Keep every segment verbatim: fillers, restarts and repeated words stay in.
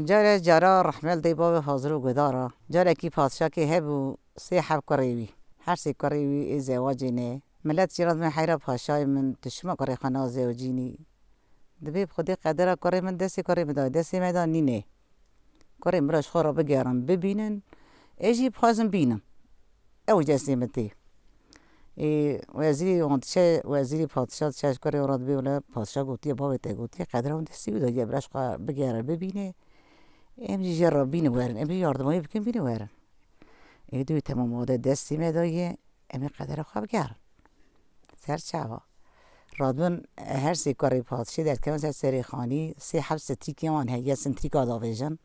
Care cara rehmet dê bavê hazir û guhdar a. Carekî padşakê hebû sê heb kurê wî. Her sê kurê wî ê zewacê ne. Milet jî re dibên heyra paşayê min, tu çima kurê xwe nazewicînî? Dibê bi xwedê qedera kurê min destê kurê min dayê, destê me da nîne. Kurê min re ji xwe re bigerin, bibînin, ê jî bixwazin bînim. Ew ji destê min tê. Ê, wezîrî wan diçe, wezîrî padşa diçe ji kurê wan re dibê wele padşa gotiye, bavê te gotiye, qedra wan destê wî daye, bira ji xwe bigere, bibîne. Em jî jê re bînin werin, em jî yardima wî bikin, bînin werin. Ê, dibê temam, wade destê me daye, em ê qedera xwe bigerin. Ser çava. Radibin her sê kurê padşê derkevin ser serê xanî, sê heb sintrîkên wan heye, sintrîka davêjin.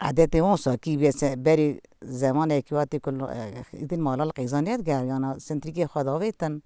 Edetê wan sakî bê se-, berî zemanekî wextê ku, eh, îdin mala li qîza nedigeriyana, sintrîkê xwe davêtin.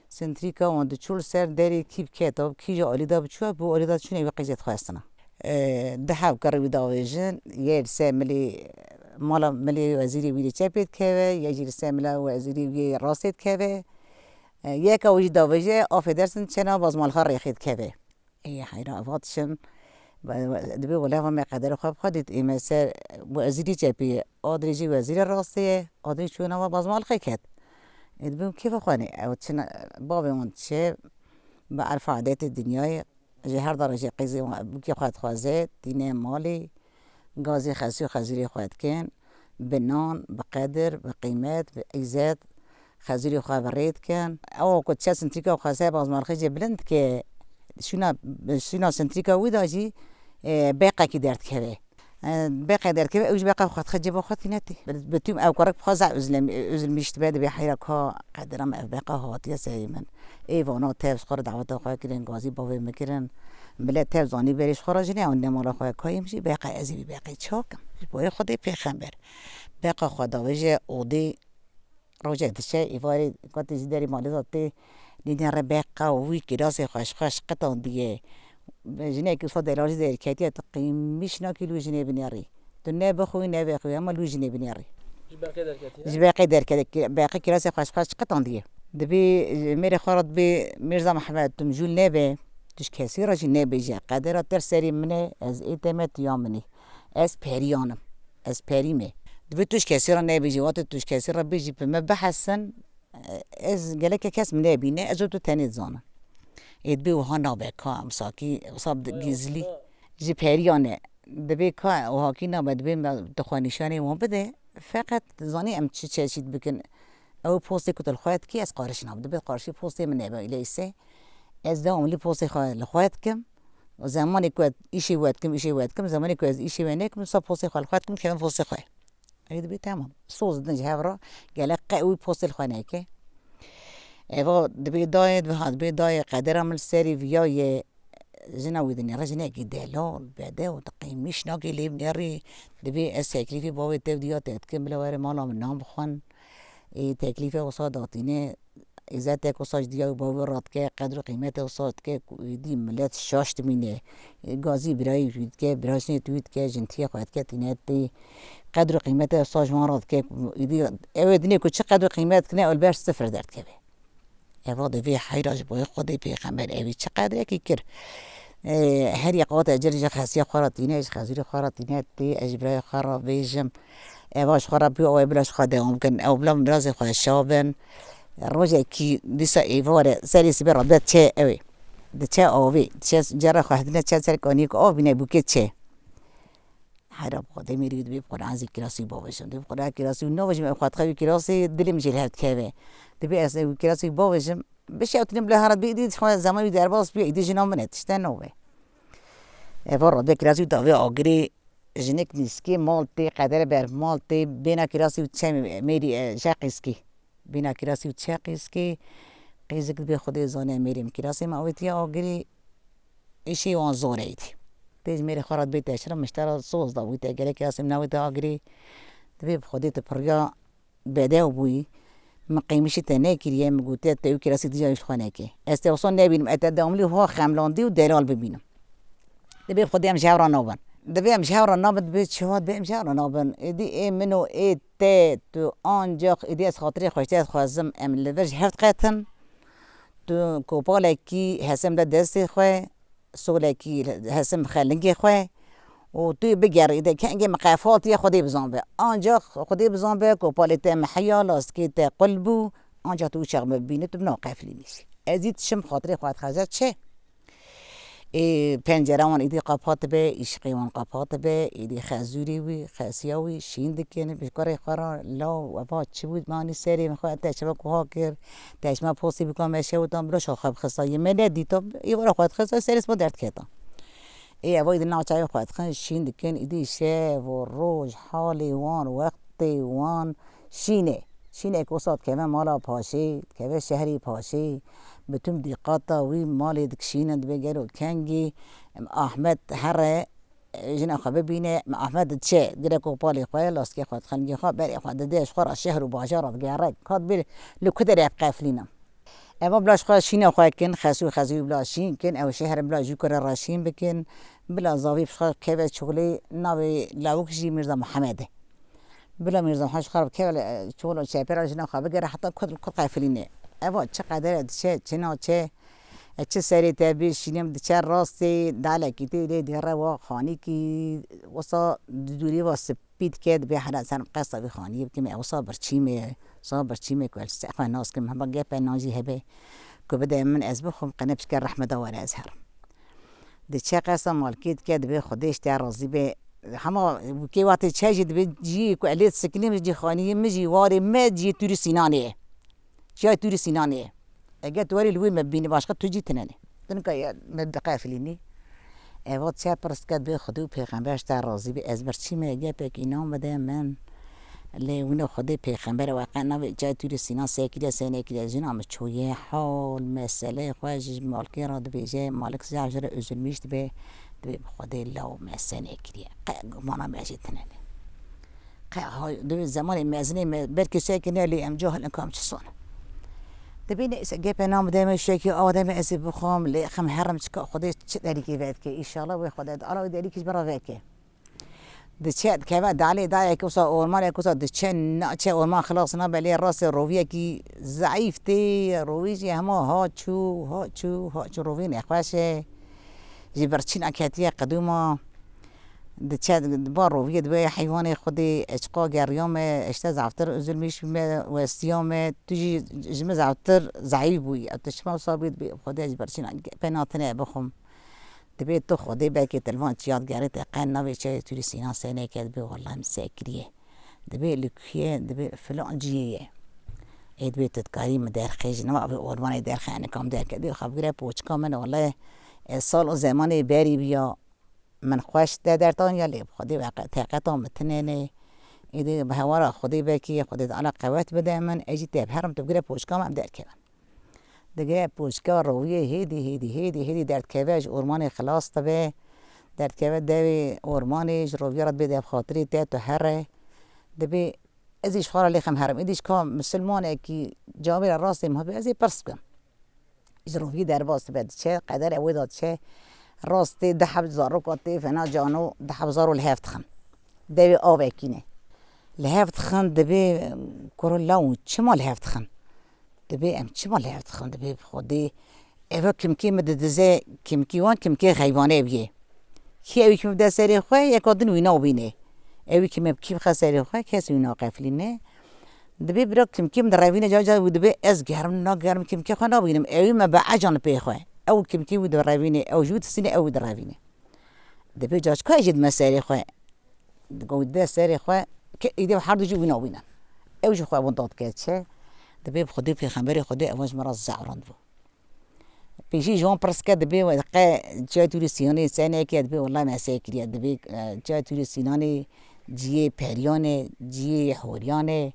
Sintrîka wan diçû li ser derê kî biketa, kî ji alî de biçûya, bi alî de çûne wê qîzê dixwestina. E, di heb kurê wî davêjin, yê li ser milê, mala milê wezîrê wî li çepê dikeve, yê jî li ser mila wezîrê wî rastê dikeve. E, yeka wî jî davêje, affedersin, çena bazmalxa rêxê dikeve. Ê heyra, eva dişim, be-, be-, dibê wele eva me qedera xwe bi xwe dît, ê me ser wezîrê çepê ye, adrê jî wezîrê rastê ye, adrê çûna va bazmalxê ket. Ê dibê kêfa xwe nê, ew çina, bavê wan diçe, bi erfa edetê dinyayê, ji her dara jî qîzê wan bûkê xwe dixwaze, tîne malê, gazî xesî û xezîrê xwe dikin, bi nan, bi qedir, bi qîmet, bi îzet, xezîrê xwe bi rê dikin. Ew ku çe sintrîka xwe ser bazmalxê jê bilind dike, şûna, şûna sintrîka wî de jî, e, beqekî derdikeve. E, beqe derkeve, ew ji beqa xwe dixe ceba xwe tîne tê. Bi tûm ew kurek bixwaze üzlem-, üzülmîş dibe, dibê heyra ka qedira min ev beqa hatiye serê min. Ê vana tev ji xwe re daweta xwe kirin, gazî bavê min kirin. Milet tev zanî berê ji xwe re jî ne, ew ne mala xwe, kayê min jî beqa, ez ê vî beqê çakim. Ji bo yê Xwedê pêxember. Beqa xwe davêje odê. Rojek diçe, êvarê katê ji derê malê de tê, nîne re beqa wî kirasê xwe ji xwe şiqitandiye. Jinekî wisa delal jî derketiye, tu qîmîş nakî li wî jinê binêrî. Tu ne bixwî, ne vexwî, hema li wî jinê binêrî. Ji beqê derketiye? Ji beqê derketiye, ki-, beqê kirasê xwe ji xwe şiqitandiye. Dibê, mêrê xwe re dibê, Mîrza Mihemed, tu mijûl nebe, tu ji kesî re jî nebêje. Qedera te serê min e, ez ê te me, tu ya min î. Ez periyan im. Ez perî me. Dibê tu ji kesî re nebêjî, wate tu ji kesî re bêjî, bi me bihesin, ez geleke kes min nebîne, ez û tu tenê dizanin. Ê dibê wiha nabe, ka em sakî, wisa bi gizlî, ji periyan e. Dibê ka wiha kî nabe, dibê me tu xwe nîşanê wan bide. Feqet zanî em çi çeşît bikin. Ew postê ku tu li xwe dikî, ez qarîş nabim. Dibê qarîşî postê min nebe, leyse. Ez dewamlî postê xwe li xwe dikim. Zemanê ku ez îşê we dikim, îşê we dikim, zemanê ku ez îşê we nekim, wisa postê xwe li xwe dikim, dikevim postê xwe. Ê dibê temam. Soz didin ji hev re, gelek qe wî postê li xwe neke. Eva dibê dayê, dibê ha, dibê dayê, qedera min li serî viya ye. Jina wî dinêre, jinekî delal, bedew, tu qîmîş nakî lê binêrî. Dibê ez teklîfê bavê te û diya te dikim, bila were mala min nan bixwin. Ê teklîfê wisa datîne, îzetek wisa ji diya û bavê re dike, qedr û qîmetê wisa dike ku êdî milet şaş dimîne. Ê gazî birayê wî dike, birajinê tu wî dike, jintiyê xwe dike tîne tê. Qedr û qîmetê wisa ji wan re dike ku êdî ew ê dinê ku çi qedr û qîmet dikine, ew li ber sifir derdikeve. Eva divê heyra ji bo yê Xwedê pêxember evî çi qedrekî kir. Ê, her yek ate cir ji xesiya xwe re tîne, ji xezûrê xwe re tîne tê, ez ji birayê xwe re bêjim. Eva ji xwe re bû, ew ê bila ji xwe dewam bikin. Ew bila mirazê xwe şa bin. Rojekî dîsa êvar e, serê sibê re dibe çe ew ê. Diçe avê. Diçe cere xwe hedine çe ser kaniyek av bîne bûkê çe. Hera bi Xwedê mêrî dibê bi Qur'an zî kirasî bavêjim. Dibê bi Qur'an kirasî navêjim, ew xwe dixe wî kirasî dilê min jê li hev dikeve. Dibê ez ew kirasî bavêjim. Bişewtînim bila hera dibê dî xwe zeman wî derbas bûye, êdî jina min e, tişte navê. Eva radibe kirasî davê agirê. Jinik nîskê mal tê, qedere ber mal tê, bêna kirasî û çem mêrî, e, şeqîskî. Bêna kirasî û çe qîskê, qîzik dibê Xwedê zane mêrê min kirasê min awêtiye agirê, îşê wan zor e êdî. Tê ji mêrê xwe re dibê teşre, miştera soz da wî te gelek kirasê min awêtiye agirê. Dibê bi Xwedê tu piriya bedew bûyî, min qîmişî te nekiriye, min gotiye te wî kirasî dîca ji xwe neke. Ez te wisa nebînim, ez te dewamlî wiha xemlandî û delal bibînim. Dibê bi Xwedê em ji hev re nabin. Dibê em ji hev re nabin, dibê çawa dibê em ji hev re nabin. Êdî ê min û ê te, tu ancax êdî ez xatirê xwe ji te dixwazim, em li vir ji hev diqetin. Tu kopalekî hesim de destê xwe, solekî hesim bixe lingê xwe. û tu bigere, îdî kengê min qefatiye, Xwedê bizanbe. Ancax Xwedê bizanbe, kopalê te mihiya, lastikê te qul bû, ancax tu û çax min bibîne, tu bi nav qefilînî. Ez î dişim xatirê xwe dixeze çi? Ê, pencere wan îdî qapatibe, îşiqê wan qapatibe, îdî xezûrê wî, xesiya wî şîn dikin, bi kurê xwe re, law, eva çi bû, manî serê min xwe, te çima kuha kir, te çima posê bika me şewitan, bila şa xwe bixista, yê me nedîta, êvara xwe dixista, serê spa derdiketa. Ê, eva îdî nav çavê xwe dixin, şîn dikin, îdî şev û roj, halê wan, wextê wan, Şînê. Şînê ku wisa dikeve mala paşê, dikeve şehrê paşê, bi tim dîqata wî malê dikişînin, dibê gelo kengî, em, Ahmet here, e, jina xwe bibîne, em, Ahmet diçe, gire kopalê xwe, laskê xwe dixin, gê xwe berê xwe dide, ji xwe re şehr û bajar re digere, ka dibê li ku derê ev qefilînin. Eva bila ji xwe şîna xwe kin, xesû xezû bila şîn kin, ew şehr bila jû kure re şîn bikin, bila zavî bi xwe keve çolê navê lawik jî Mîrza Mihemed e. Bila Mîrza Mihemed ji xwe re bikeve li, e, çol û çepê re jina xwe bigere heta ku li ku qefilîne. Eva çi qedere diçe, çi naçe, e, çi serê te bî, şînê min diçe rastê, dalekî tê lê dêre wa xanîkî, wisa di dûrî va sipî dike, dibê hela ser qesta vî xaniyê bikim, e, wisa birçî me, wisa birçî me ku ez xwe nas kim, hema gepe nan jî hebe ku bide min ez bixwim, qene pişke rehmeta were ez herim. Diçe qesa malkê dike, dibê Xwedê ji te razî be. Hema wikê wextê çe jî dibê ciyê ku ez lê disekinîm, cî xaniyê min jî warê me ciyê Tûrî Sînanê ye. Çiyayê Tûrî Sînanê ye. Eger tu werî li wê me bibînî başqa tu cî tune ne. Tu nika ye me diqefilînî. Eva çe pirs dike dibê Xwedê û pêxember ji te razî be. Ez birçî me gepekî nan bide min. Lê wina Xwedê pêxembere we qe navê çay Tûrê Sînan se kiriye, se nekiriye. Jina min çoye hal, meseleyê xwe ji malkê re dibêje, malik zaf ji re üzülmüş dibe, dibê bi Xwedê law me se nekiriye. Qe gumana me jî tine ne. Qe ha, dibê zemanê mezinê me belkî se kirine lê em cahil in kam çi son. Dibê neyse, gepê nam deme şekî awa deme ez ê bixwam, lê xem herim çika Xwedê çi derîkê vedike. Înşallah wê Xwedê ala wê derîkî ji bira veke. Diçe, dikeve dalê dayek wisa ormanek wisa diçe, naçe orman xilas nabe lê rastê roviyekî zeîf tê, rovî jî hema ha çû, ha çû, ha çû, rovî nexweş e. Ji birçîna ketiye qedûma. Diçe, ba roviyê dibê heywanê Xwedê, ez çiqa geriyame, ez ji te zaftir üzülmîş bîme, westiya me, tu jî ji min zaftir zeîf bûyî. Tu çima wisa bûyî, dibê Xwedê ji birçîna pê natine bixwim. Dibê tu Xwedê belkî te li van çiya digerê te qe navê çayê Tûrî Sînan se neke, dibê wellahî min se kiriye. Dibê li ku ye, dibê filan cihê ye. Ê dibê tu dikarî min derxê ji nava vê ormanê derxe, ene kam derke. Dibê xwe bigire poçika min, wellahî, e, sal û zemanê berî biya, min xweş te dertan ya lê bi Xwedê we qe-, teqeta min tine ne. Ê dibê bi hewara Xwedê belkî Xwedê Teala qewet bide min, ez jî te bi herim tu bigire poçika min em derkevin. Dige poçka roviyê hêdî, hêdî, hêdî, hêdî derdkeve ji ormanê xilas dibe. Derdkeve devê ormanê ji roviya re dibê dev xatirê te tu here. Dibê ez ê ji xwe re lê xem herim. Êdî ji ka misilmanekî camêra rastê min hebê ez ê pirs bikim. Ji roviyê derbas dibe diçe, qedere wê de diçe. Rastê du heb zaroka tê fena cano, du heb zaro li hev dixin. Devê avekî ne. Li hev dixin dibê kuro law çima li hev dixin? Dibê em çima li hev dixin? Dibê bi Xwedê eva kimkê min didize, kimkî wan kimkê xeybanê biyê. Kî ewî kî min bide serê xwe, yeka din wî nabîne. Ewî kî me kî bixe serê xwe, kes wî naqefilîne. Dibê bira kimkê min direvîne, ca ca wî dibê ez germ nagerm kimkê xwe nabînim. Ewî me bi ecan pê xwe. Ew kimkê wî direvîne, ew jû disîne, ew wî direvîne. Dibê ca çika jî dime serê xwe. Digo wî dide serê xwe, ke îdê her du jî wî nabînin. Ew jî xwe winda dike çi. Dibê bi Xwedê pêxemberê Xwedê evan ji min re zehran bû. Pêşî ji wan pirs ke dibê we qe çiya Tûrê Sînanê se neke, dibê wellahî me se kiriye. Dibê, e, çiya Tûrê Sînanê ciyê periyan e, ciyê horiyan e.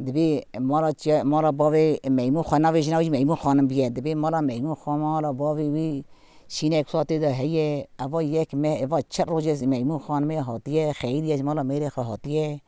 Dibê mala çiya, mala bavê Meymûn Xan, navê jina wî jî Meymûn Xanim biye. Dibê mala Meymûn Xan, mala bavê wî şînek wisa tê de heye. Eva yek meh, eva çi roj ez Meymûn Xanimê hatiye, xeyriye ji mala mêrê xwe hatiye.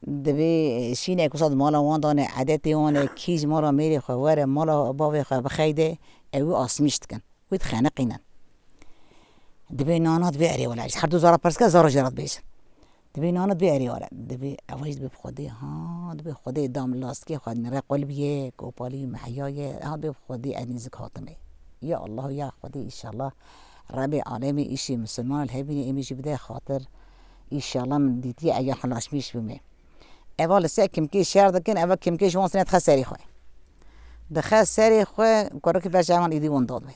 Dibê şînek wisa di mala wan de ne, edetê wan e, kî ji mala mêrê xwe were, mala bavê xwe bixeyde, ew wî asmîş dikin. Wî dixeniqînin. Dibê nana dibê erê wele. Ji her du zara pirs ke, zara jê re dibêjin. Dibê nana dibê erê wele. Dibê ew jî dibê bi Xwedê, ha, dibê Xwedê dam lastikê xwe nire qul biyê, kopalî mehiya ye, ha dibê bi Xwedê ez nêzik hatime. Ya Allah, ya Xwedê, înşallah. Rebê alemê îşê misilman li hevînê êmî jî bide xatir. Înşallah min dîtiye eger xilaşmîş bûme. Eva li ser kimkê şer dikin, eva kimkê ji wan sine dixe serê xwe. Dixe serê xwe, kurikî ber çavan êdî wan dad be.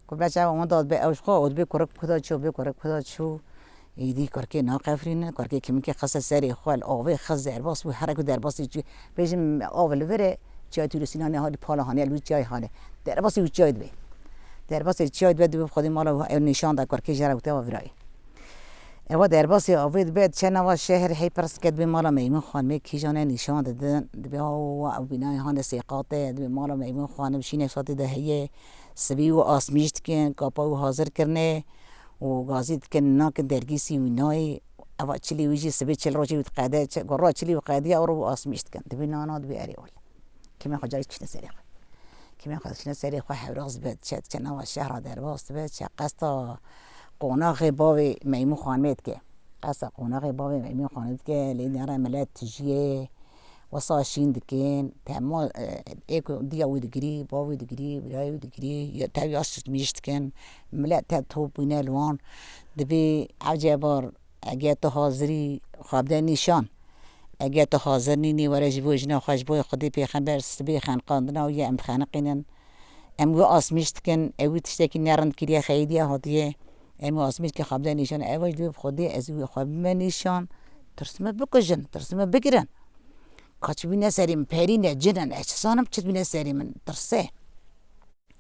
Ku ber çavan wan dad be ew ji xwe û dibê kurik kuda çû, bê kurik kuda çû. Êdî kurikê naqefrînin, kurikê kimkê xise serê xwe, li avê xis derbas bû, here ku derbasî çû. Bêjim av li vir e, çiyayê Tûrîsînanê hale, pala hane, li wî çiyayê hale. Derbasî wî çiyayê dibe. Derbasê çiyayê dibe, dibê xwedî mala ew nîşan da kurikê jê re wite va virayê. Ewa derbasê avê dibe, diçe nava şehr, hey pirs ke dibê mala Meymûn Xanimê kîjan e nîşan didin, dibê awa ew bînayê hane sê qat e, dibê mala Meymûn Xanim şîne satê de heye, sibî û asmîş dikin, kapa û hazir kirine û gazî dikin, nakin dergîsî wî nayê, eva çilî wî jî sibê çil rojê wî diqede, çi-, gora çilî wî qediya û ro û asmîş dikin. Dibê nana dibê erê wele. Kimên xwe carî diçine serê xwe. Kimên xwe diçine serê xwe hewraz dibe, diçe, diçe nava şehra derbas dibe, diçe qesta qonaxê bavê Meymûn Xanimê dike. Qesta qonaxê bavê Meymûn Xanimê dike, lê nere milet tijiyê, wisa şîn dikin, tema, e, ê ku diya wî digirî, bavê wî digirî, birayê wî digirî, ya tev ya sutmîş dikin, milet tev top bûne li wan, dibê ecêbar, Eger tu hazirî, xwe bide nîşan. Eger tu hazir nînî, were ji bo jina xwe, ji bo Xwedê pêxember sibê xeniqandina wî ye, em dixeniqînin. Em wî asmîş dikin, ew wî tiştekî nerind kiriye, xeyîdiye hatiye. Em wî asmîş dikin, xwe bide nîşan. Ev ji dibê bi Xwedê ez wî xwe bime nîşan. Tirsime bikujin, tirsime bigirin. Ka çi bîne serê min, perî ne, cin in, ez çi zanim çi dibîne serê min, tirse.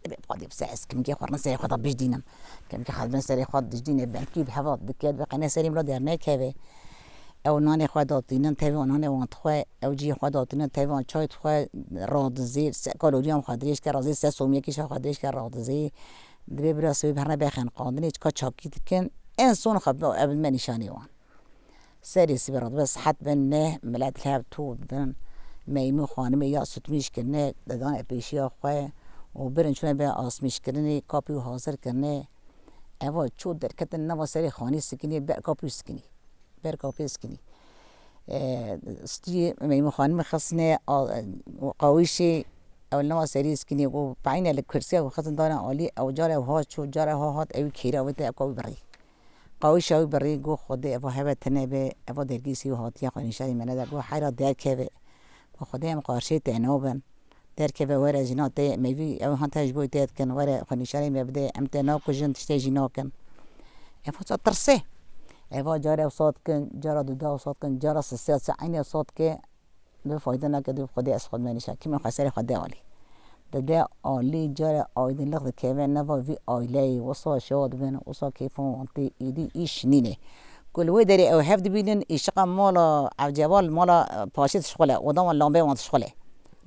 Dibê xwedî bi se ez kimkê xwe rind serê xwe de bijdînim. Kimkê xwe rind serê xwe dijdîne, belkî bi heva dike, dibê qene serê min la dernekeve. Ew nanê xwe datînin, tevê wan nanê wan dixwe, ew cihê xwe datînin, tevê wan çay dixwe, radizê, se kaloriyan xwe dirêj ke razê, se somiyekî şa xwe dirêj ke radizê. Dibê bira sibê bi herne bexen qandinê, çika çakî dikin, en son xwe bi, ev me nîşanê wan. Serê sibê re dibe sihet bin neh, milet li hev top dibin. Meymûn Xanimê ya sutmîş kirine, didane pêşiya xwe û birin çûne be asmîşkirinê, kapî û hazir kirine. Eva çû derketin nava serê xanî sikinî, ber kapî sikinî. Ber kapî sikinî. E, stûyê Meymûn Xanimê xistine, a, û qawîşê ew li nava serî sikinî û peyne li kursiya xwe xistin dane alî, ew care ew hat çû, care ha hat, ew kêra wê te ew ka wî birî. Qawîşa wî birî, got, Xwedê eva heve tune be, eva dergîsî û hatiye xwe nîşanî me nede, got, heyra derkeve. Got, Xwedê em qarşê te nabin. Derkeve were jina te, me vî ew han te ji bo te dikin, were xwe nîşanî me bide, em te nakujin, tiştê jî nakin. Eva ça tirse. Eva cara ew sat kin, cara duda ew sat kin, cara sisê sê eynî ew sat ke, Bi fayde nake, dibê Xwedê ez xwe dime nîşan. Kimên xwe serê xwe de alî. Dide alî, care aydinlik dikeve nava vî aileyê, wisa şad bin, wisa kêfa wan tê, êdî îş nîne. Ku li wê derê ew hev dibînin, îşiqa mala Evcewal, mala, e, paşê dişixule, oda wan lambê wan dişixule.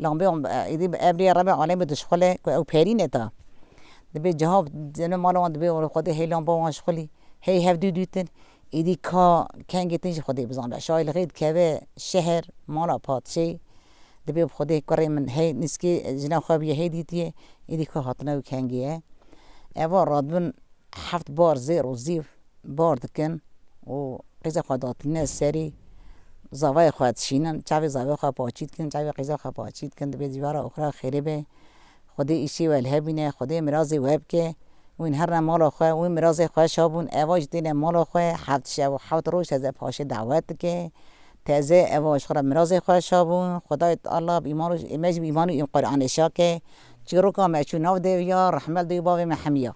Lambê wan, e, êdî bi ebrê rebe alemê dişixule, ku ew perîne ta. Dibê ciha, dibê mala wan dibê Xwedê hey lamba wan şixulî, hey hev dû dûtin. Êdî ka kengê tin jî Xwedê bizanbe. Şayê li xê dikeve şeher, mala padşê. Dibê bi Xwedê kurê min hey nîskê jina xwe bûye, hey dîtiye. Êdî ka hatina wî kengê ye. Eva radibin heft bar zêr û zîv bar dikin û qîza xwe datîne serî zavayê xwe dişînin. Çavê zavê xwe paçî dikin, çavê qîza xwe paçî dikin. Dibê dîvara oxira xêrê be. Xwedê îşê we li hev bîne, Xwedê mirazê we bike. Wîn herine mala xwe, wî mirazê xwe şa bûn, eva jî têne mala xwe, heft şev û heft roj teze paşê dawet dike. Teze eva ji xwe re mirazê xwe şa bûn. Xwedayê Teala bi îman û, me jî bi îman û Qur'anê şa ke. Çîroka me çû nav deviya, rehmet dê bavê me hemiya.